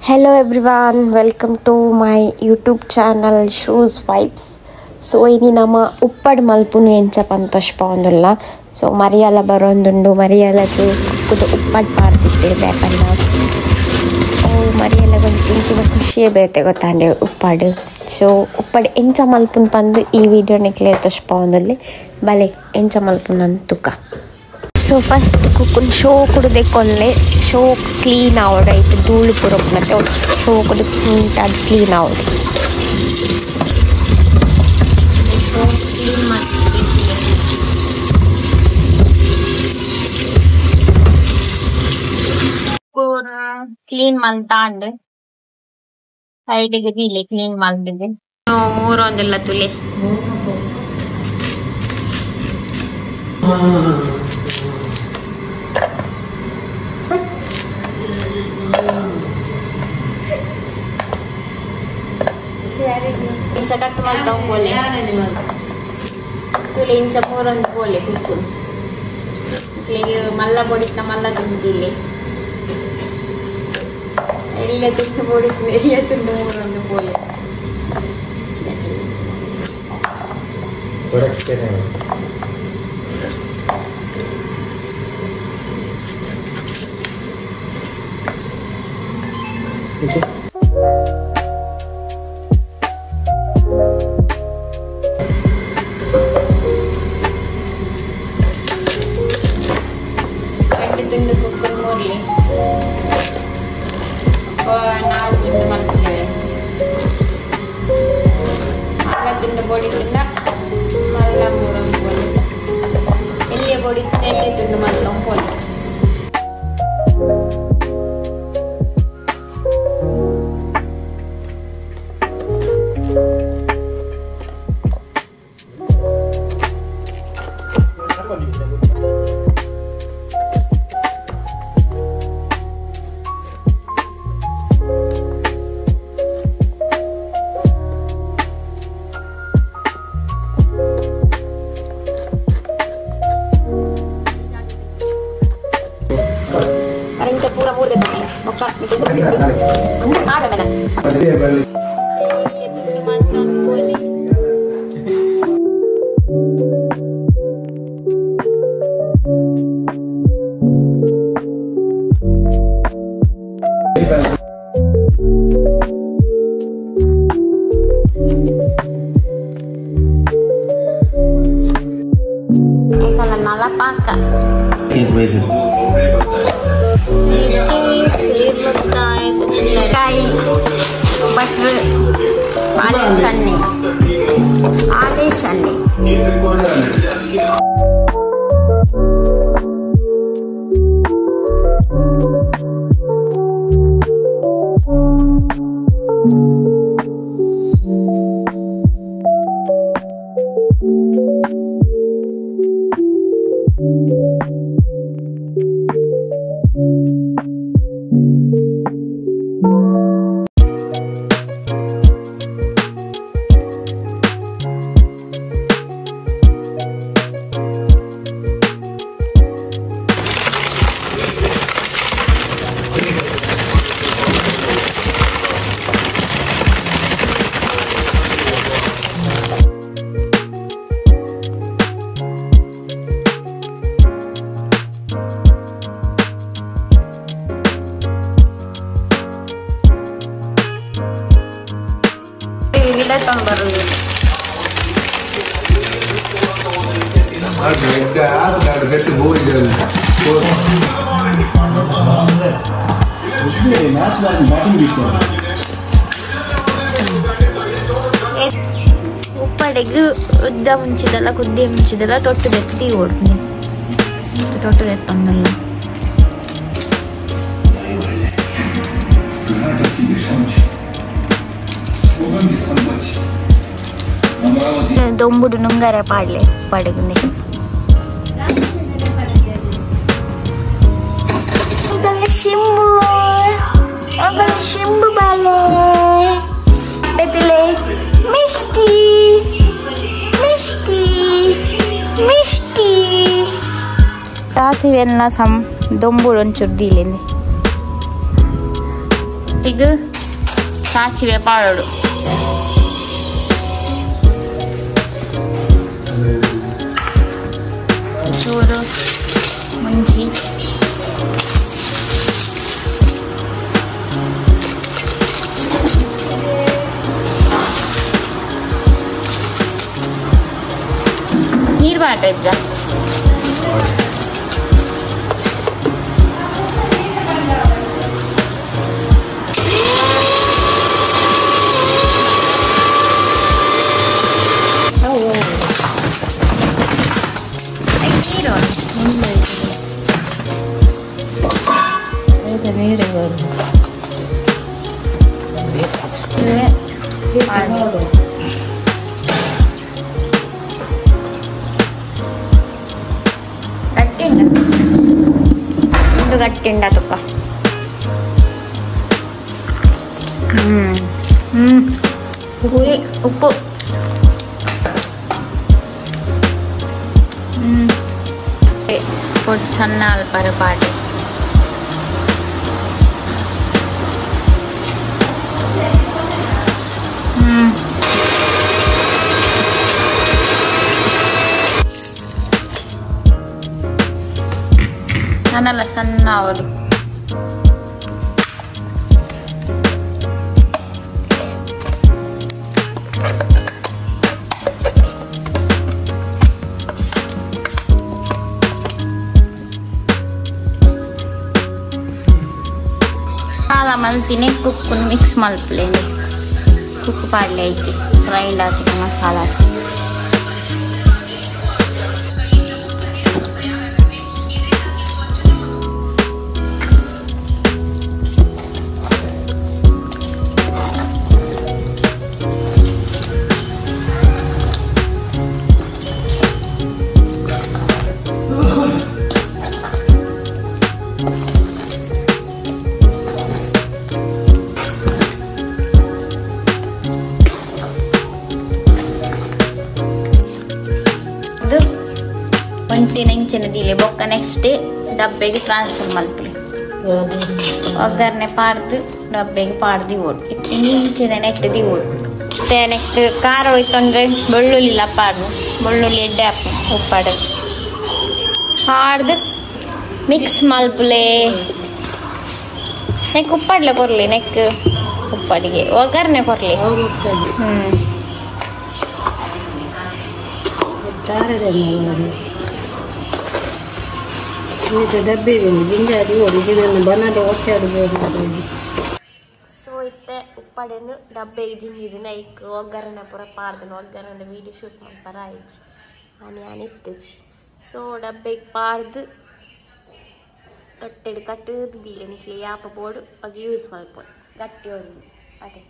Hello everyone, welcome to my YouTube channel Shru's Vibes. So ini nama uppad malpunu encha pantosh pavandulla. So mariyala barondundu mariyala kudu uppad paarditte bepanna. Oh mariyala konji tinkina khushiye bethe gottande uppad. So uppad encha malpunu pandu ee video nekle tosh pavandulle bale encha malpunu antuka. So first cook show kudu dekolle show clean out aitu dhoolu purapnate show kudu neat ad clean out show clean malpunu clean maltand side ge bile clean malbide no moorondilla tule incha cut maltav pole tule incha moorond pole kukkun iklege malla boditna malla tundile ella tundu boditna ella tundu moorond pole correct ne okay. ತುಂಡು cooker ಮೂರ್ಲಿ ನಾಲ್ ತುಂಡು ಮಲ್ಪುವೆ ಮಲ್ಲ ತುಂಡು body ತಿಂದ ಮಲ್ಲ ಮೂರೊಂದು ಪೋಲಿ ಎಲ್ಲಿಯ ಬೋಡಿ ತಿಂದ ಎಲ್ಲಿಯ ತುಂಡು ಮಲ್ತೊಂದು ಪೋಲಿ ಉಪ್ಪಡೆಗು ಉದ್ದ ಮುಂಚಿದಲ್ಲ ಕುದ್ದೆ ಮುಂಚಿದಲ್ಲ ತೊಟ್ಟು ಬೆತ್ತಿ ಓಡ್ನಿ ತೊಟ್ಟು ಬೆತ್ತೊಂದಲ್ಲ ದೊಂಬುಡು ನುಂಗರೆ ಪಾಡ್ಲೆ ಉಪ್ಪಡೆಗುಂದೆ ಶಿಂಬು ಶಿಂಬು ಬಾಲೆ ಬೆತಿಲೆ ಮಿಷ್ಟಿ ಮಿಷ್ಟಿ ಮಿಷ್ಟಿ ತಾಸಿವೆಲ್ಲ ಸಮ್ ದೊಂಬುಡು ಒಂಚೂರು ದೀಲಿಂದೆ. ಲಾಸ್ಟಿಗೆ ಸಾಸಿವೆ ಪಾಡೋಡು. ಚೂರು ಮುಂಚಿ ನೀರು ಬಾಟ. ಗಟ್ಟಿಂಡ ತುಪ್ಪ. ಹುಳಿ ಉಪ್ಪು. ಸ್ಪೊಟ್ ಸಣ್ಣ ಅಲ್ಪರ ಪಾಟಿ. ನಾನಲ್ಲ ಸಣ್ಣ ಅವಳು. ಮಸಾಲ ಮಲ್ತಿನಿ ಕುಕ್ಕುನ್ ಮಿಕ್ಸ್ ಮಲ್ಪುಲೇನಿ ಕುಕ್ಕು ಪಾಡ್ಲೆ ಐತಿ ಗ್ರೈಂಡ್ ಹಾಕಿದ ಮಸಾಲ. ಒಂದಿನ ಇಂಚಿನ ದಿಲೆ ಬೊಕ್ಕ ನೆಕ್ಸ್ಟ್ ಡೇ ಡಬ್ಬೆಗೆ ಟ್ರಾನ್ಸ್ಫರ್ ಮಲ್ಪುಲೆ. ಒಗ್ಗರಣೆ ಪಾಡ್ದು ಡಬ್ಬೆಗೆ ಪಾಡ್ದು ಓಡು ಇಂಚಿನ ನೆಟ್ the ಓಡು. ಮತ್ತೆ ನೆಕ್ಸ್ಟ್ ಖಾರ ಹೋಯ್ತಂದ್ರೆ ಬೆಳ್ಳುಳ್ಳಿ ಪಾಡ್ದು ಬೆಳ್ಳುಳ್ಳಿ ಎಡ್ಡೆ ಹಾಕು ಉಪ್ಪಾಡು ಪಾಡ್ದು ಮಿಕ್ಸ್ ಮಲ್ಪುಲೆ. ನೆಕ್ ಉಪ್ಪಾಡ್ಲೆ ಕೊರ್ಲಿ ನೆಕ್ ಉಪ್ಪಾಡಿಗೆ ಒಗ್ಗರಣೆ ಕೊರ್ಲಿ. ಸೊ ಇತ್ತೆ ಉಪ್ಪಾಡನ್ನು ಡಬ್ಬೆಗೆ ಜಿಂಜಿದಿನ ಇಕ್ ಒಗ್ಗರಣೆ ಪೂರ ಪಾಡ್ದನು ಒಗ್ಗರಣೆ ವೀಡಿಯೋ ಶೂಟ್ ಮಾಡ್ತಾರ ಆಯ್ತು ಆನಿ ಆನಿ ಇತ್ತಜಿ. ಸೊ ಡಬ್ಬೆಗೆ ಪಾಡ್ದು ಕಟ್ಟೆಡು ಕಟ್ಟದು ದೀಲೆ ನಿಕ್ಲೆ ಯಾಪ ಬೋಡು ಅಗ ಯೂಸ್ ಮಲ್ಪೊಡು ಗಟ್ಟಿ ಒಂದು ಅದೇ.